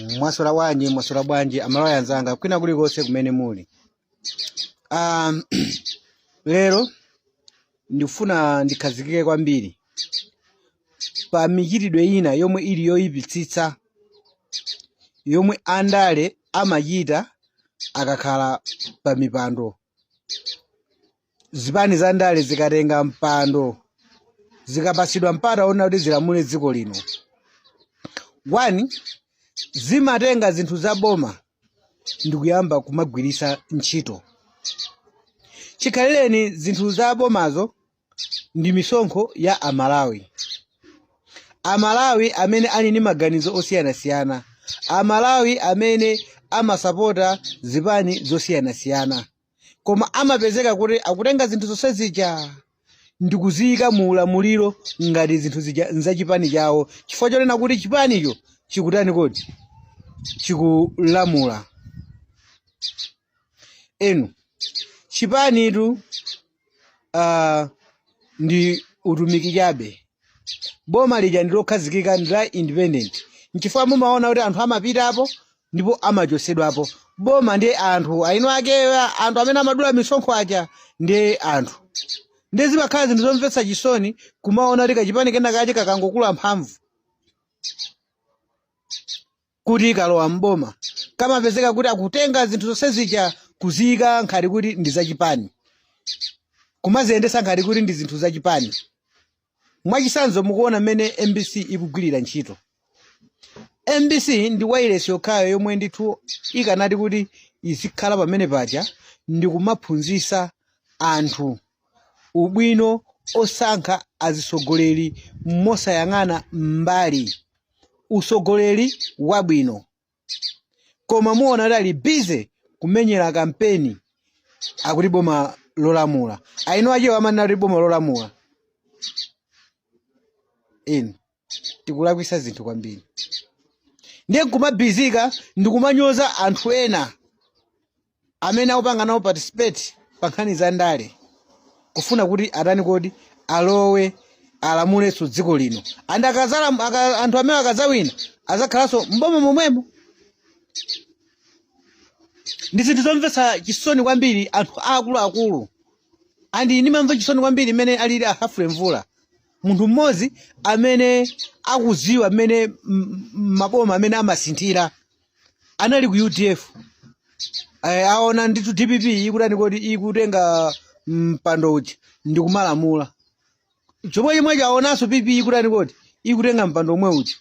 Mwaswera bwanji, mwaswera bwanji Amalawi anzanga kwina kulikonse kumene muli. Lero ndikufuna ndikhazikike kwambiri pa michitidwe ina yomwe ili yoyipitsitsa yomwe andale amachita akakhala pa mipando. Zipani za ndale zikatenga mpando, zikapatsidwa mpata wonena kuti zilamule dziko lino, one, zimatenga zinthu za boma ndikuyamba kumagwiritsa ntchito. Chikhalireni zinthu za bomazo ndi misonkho ya Amalawi, Amalawi amene ali ndi maganizo osiyanasiyana, Amalawi amene amasapota zipani zosiyanasiyana, koma amapezeka kuti akutenga zinthu zonse zija ndikuziyika mu ulamuliro ngati zinthu zija nzachipani chawo, chifukwa chonena kuti chipanicho chikutani kodi? Chikulamula. Enu chipanitu ndi utumiki chabe. Boma lija ndi lokhazikika, ndi la independent. Nchifukwa mumaona kuti anthu amapitapo ndipo amachosedwapo. Boma ndi anthu eni ake, anthu amene amadula misonkho aja ndi anthu. Ndiye zimakhala zinthu zomvetsa chisoni kumaona kuti kachipani kena kache kakangokula mphamvu kuti kalowa mboma, kamapezeka kuti akutenga zinthu zonse zija kuziyika nkhati kuti ndi zachipani, kumaziyendesa nkhati kuti ndi zinthu zachipani. Mwachitsanzo, mukuona mmene MBC ikugwirira ntchito. MBC ndi wireless yokhayo yomwe ndithu ikanati kuti izikhala pamene paja ndi kumaphunzitsa anthu ubwino osankha azisogoleri mosayang'ana mbali, usogoleri wabwino. Koma muona kuti ali busy kumenyera kampeni, akuti boma lolamula. Eni achewa amanena kuti boma lolamula. Inu tikulakwisa zinthu kwambiri. Ndiye nkumabizika ndikumanyoza anthu ena amene akupanga nawo participate pa nkhani za ndale, kufuna kuti atani kodi? Alowe alamulenso dziko lino. And anthu amene akazawina azakhalanso mboma momwemo. Ndi zinthu zomvetsa chisoni kwambiri, anthu akuluakulu. And ndimamva chisoni kwambiri mmene alili a Humphrey Mvula, munthu mmodzi amene akuziwa mmene maboma amene amasinthira. Anali ku UDF, aona ndithu DPP ikutani kodi? Ikutenga mpando uja ndikumalamula. Chomwe chomwecho aonanso PP ikutani kodi? Ikutenga mpando omwe uja.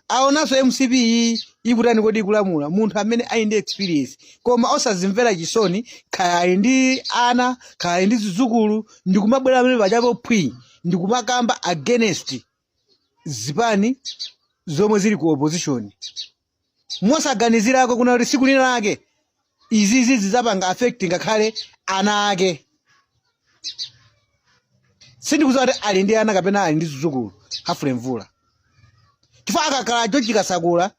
Aonanso MCP ikutani kodi? Ikulamula. Munthu amene ali ndi experience koma osazimvera chisoni, kaya ali ndi ana, kaya ali ndi zidzukulu, ndikumabwera pamene pachapo phwi ndikumakamba against zipani zomwe zili ku opposition, mosaganizirako kuna kuti tsiku lina lake izizi zidzapanga affect ngakhale ana ake. Sindikudziwa kuti ali ndi ana kapena ali ndi zidzukulu Humphrey Mvula, chifukwa akakhala George Kasakula,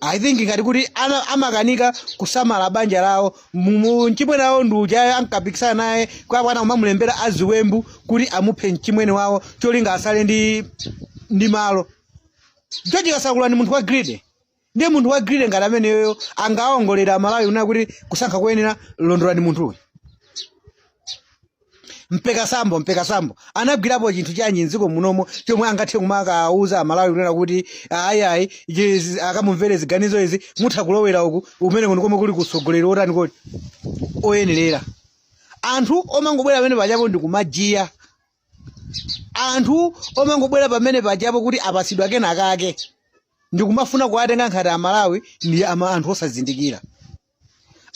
I think ngati kuti ana amakanika kusamala banja lawo. Mchimwene wawo ndi uja ankapikisana naye kwa bwana, kumamulembera aziwembu kuti amuphe mchimwene wawo, cholinga asale ndi malo. George Kasakula ndi munthu wa greedy. Ndiye munthu wa greedy ngati ameneyoyo angaongolera Amalawi kunena kuti kusankha kuyenera londolani munthuyu? Mpekasambo, Mpekasambo anagwirapo chinthu chanji mdziko munomo chomwe angathe kumakauza Amalawi kunena kuti ayi ayi, akamumvere ziganizo izi, mutha kulowera uku, umene kuno komwe kuli kusogoleri otani kodi? Oyenerera. Anthu omangobwera pamene pachapo ndi kumajiya, anthu omangobwera pamene pachapo kuti apasidwa kenakake ndikumafuna kuwatenga nkhati Amalawi ndi anthu osazindikira.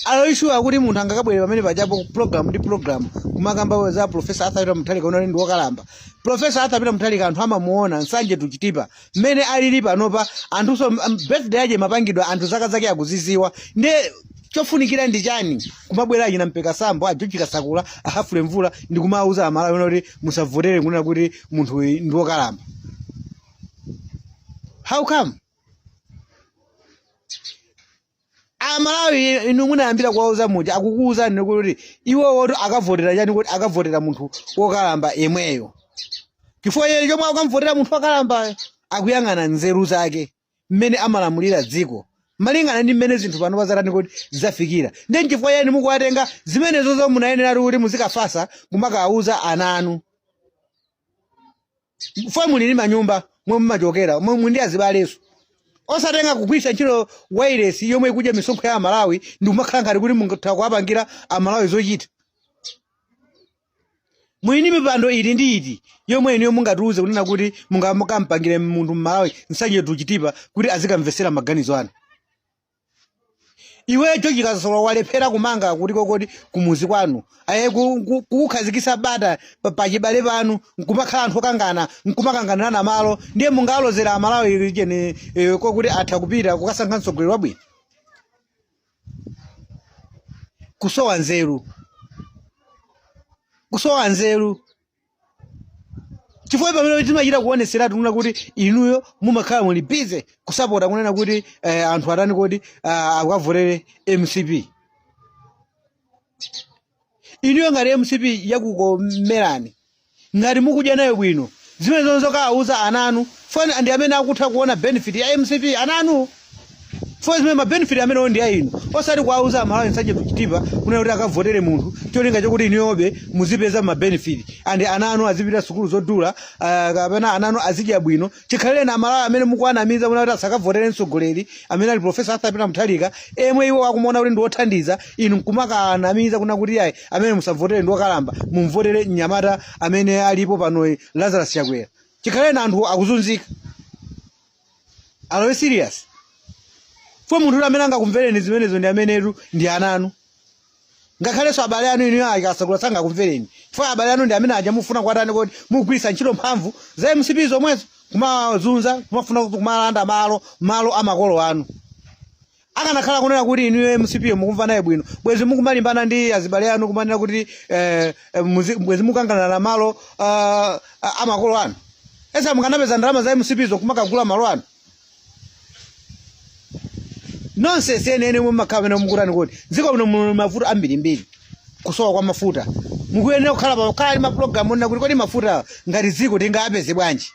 Are sure kuti munthu angakabwere pamene pachapo program ndi program kumakamba za Professor Arthur Peter Mutharika unali ndi wokalamba? Professor Arthur Peter Mutharika anthu amamuona Nsanje to Chitipa mmene alili panopa. Anthunso birthday yake imapangidwa, anthu zaka zake akuziziwa. Ndiye chofunikira ndi chani kumabwera achina Mpekasambo, a George Kasakula, a Humphrey Mvula ndi kumawuza Amalawi kuti musavotere kunena kuti munthu uyu ndi wokalamba? How come? Amalawi inu munayambira kuwauza muja, akukuwuzani kuti iwowo akavotera chani kuti akavotera munthu wokalamba yemweyo, chifukwa iye chomwe akamvotera munthu wokalambayo akuyang'ana nzeru zake. Mmene amalamulira dziko malingana ndi mmene zinthu pano pazatani kuti zafikira. Ndiye nchifukwa chani mukuwatenga zimenezozo? Munayenera kuti muzikafasa kumakawuza ana anu fo muli ndi manyumba mwe mumachokera, mwe muli ndi azibalenso, osatenga kugwiritsa ntchito wireless yomwe ikudya misonkho ya Amalawi ndi kumakhala ngati kuti mungatha kuwapangira Amalawi zochita. Muli ndi mipando iti ndi iti yomwe inuyo mungatiuze kunena kuti mungakampangire munthu Mmalawi Nsanje to Chitipa kuti azikamvesera maganizo anu? Iwe George Kasakula, walephera kumanga kuti kokoti kumuzi kwanu aye kukhazikitsa bata pachibale panu, nkumakhala anthu okangana, nkumakanganirana malo, ndiye mungalozera Amalawi chene kokuti atha kupita kukasankha mtsogoleri wabwino? Kusowa nzeru, kusowa nzeru, chifukwa pamene timachita kuoneseratu kunena kuti inuyo mumakhala muli busy kusapota kunena kuti anthu atani kodi akavotere MCP. Inuyo ngati MCP yakukomerani, ngati mukudya nayo bwino, zimene zonse zokawauza ana anu foni ndi amene akutha kuona benefit ya MCP, ana anu fo zimene ma benefit amenewo ndi a inu, osati kuwauza Amalawi Nsanje Chitipa kunena kuti akavotere munthu cholinga chokuti inuyobe muzipeza ma benefit and ana anu azipita sukulu zodula, kapena ana anu azidya bwino. Chikhalire na Amalawi amene mukuwanamiza kunena kuti asakavotere mtsogoleri amene ali Professor Arthur Peter Mutharika, emwe iwo akumuona kuti ndi wothandiza, inu nkumakanamiza kunena kuti ayi, amene musavotere ndi wokalamba, mumvotere mnyamata amene alipo pano, Lazarus Chakwera. Chikhalire na anthu akuzunzika. Are we serious? Fo munthu amene angakumvereni zimenezo ndi amenetu ndi ananu, ngakhalenso abale anu. Inuyo a Kasakula sangakumvereni chifukwa abale anu ndi amene aja mufuna kuwatani kodi mugwiritsa ntchito mphamvu za MCP zomwezo kumazunza, kumafuna kumalanda malo amakolo anu. Akanakhala kunena kuti inuyo MCP mukumva naye bwino, bwezi mukumalimbana ndi azibale anu kumanena kuti bwezi mukangana na malo amakolo anu? Esa mukanapeza ndalama za MCP zo kumakagula malo anu? Nonsense yeniyeni. Mumakhala pamene mukutani kuti dziko muno muli mavuto ambirimbiri, kusowa kwa mafuta. Mukuyenera kukhala kukhala ndi mapulogalamu onena kuti kodi mafuta ngati dziko tingapeze bwanji?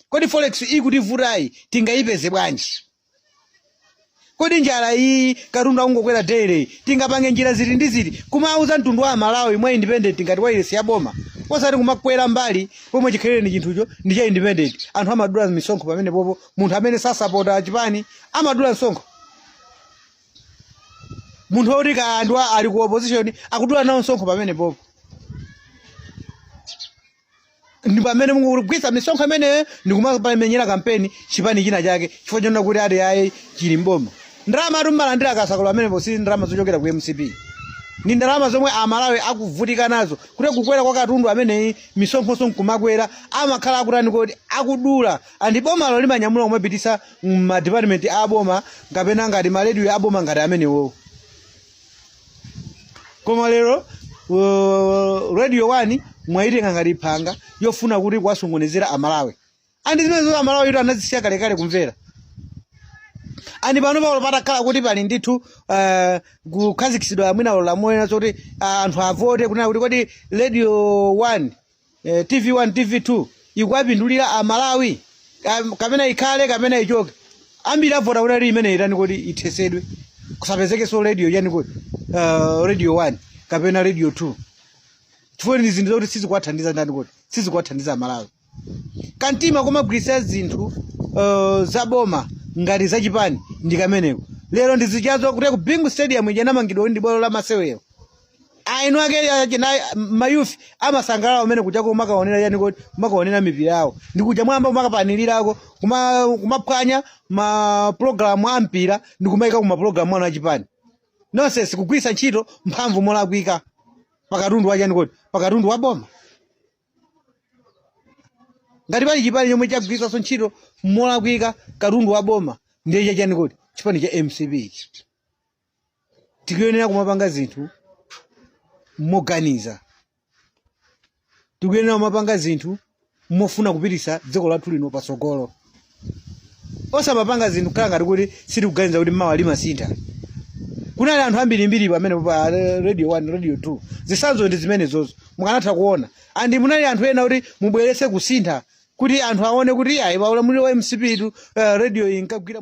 Kodi forex ikutivutayi tingayipeze bwanji? Kodi njala iyi, katundu akungokwera daily, tingapange njira ziti ndi ziti? Kumauza mtundu wa Malawi mwa independent ngati wireless ya boma, osati kumakwera mbali pomwe chikhalire ni chinthucho ndi cha independent. Anthu amadula misonkho pamene popo. Munthu amene sasapota chipani amadula msonkho. Munthu woti ka anthu ali ku opposition akudula nawo msonkho pamene popo. Ndi pamene mukugwisa misonkho imeneyo ndikumamenyera kampeni chipani china chake chifukwa chonena kuti ati ayi chili mboma. Ndalama atu mmalandira Kasakula amenepo si ndalama zochokera ku MCP, ndi ndalama zomwe Amalawi akuvutika nazo kuti kukwera kwa katundu ameneyi, misonkhoso nkumakwera, amakhala akutani kodi akudula, and bomalo limanyamula kumapitisa mmadepartment a boma kapena ngati marediyo a boma ngati amenewo. Koma lero Radio 1 mwayitenga ngati phanga yofuna kuti kuwasokonezera Amalawi, and zimenezo Amalawi itu anazisiya kalekale kumvera. And pano paulo patakhala kuti pali ndithu kukhazikitsidwa mwina lamulo zoti anthu avote kunena kuti kodi Radio 1, TV 1, TV 2 ikuwapindulira Amalawi kapena ikhale kapena ichoke, ambiri avota kuti ali imene itani kuti ithesedwe, kusapezekenso radio yani kuti Radio 1 kapena Radio 2, chifukwa ndi zinthu zokuti sizikuwathandiza ndani kuti sizikuwathandiza Amalawi. Kantima komagwiritsa zinthu zaboma ngati zachipani ndi kameneko. Lero ndizichazo kuti ku Bingu Stadium ija inamangidwa ndi bwalo la masewero, ainu ake achina mayouth amasangalala umene kuja kumakaonera yani kodi kumakaonera mipira yawo, ndi kuja mwamba kumakapanilirako kumaphwanya ma program a mpira ndi kumayika kuma program anu achipani. Nonsense, kugwiritsa ntchito mphamvu molakwika pakatundu wa chani kodi pakatundu wa boma. Ngati pali chipani chomwe chagwiritsanso ntchito molakwika katundu wa boma, ndiye chachani kodi chipani cha MCP ichi. Tikuyenera kumapanga zinthu moganiza, tikuyenera kumapanga zinthu mofuna kupitisa dziko lathu lino patsogolo, osamapanga zinthu kukhala ngati kuti sitikuganiza kuti mawa limasintha. Kunali anthu ambirimbiri pamene pa Radio 1, Radio 2, zitsanzo ndi zimenezozo mukanatha kuona, and munali anthu ena kuti mubweretse kusintha. Kuti anthu aone kuti ayi, paulamuliro wa MCP tu radio inkagwira.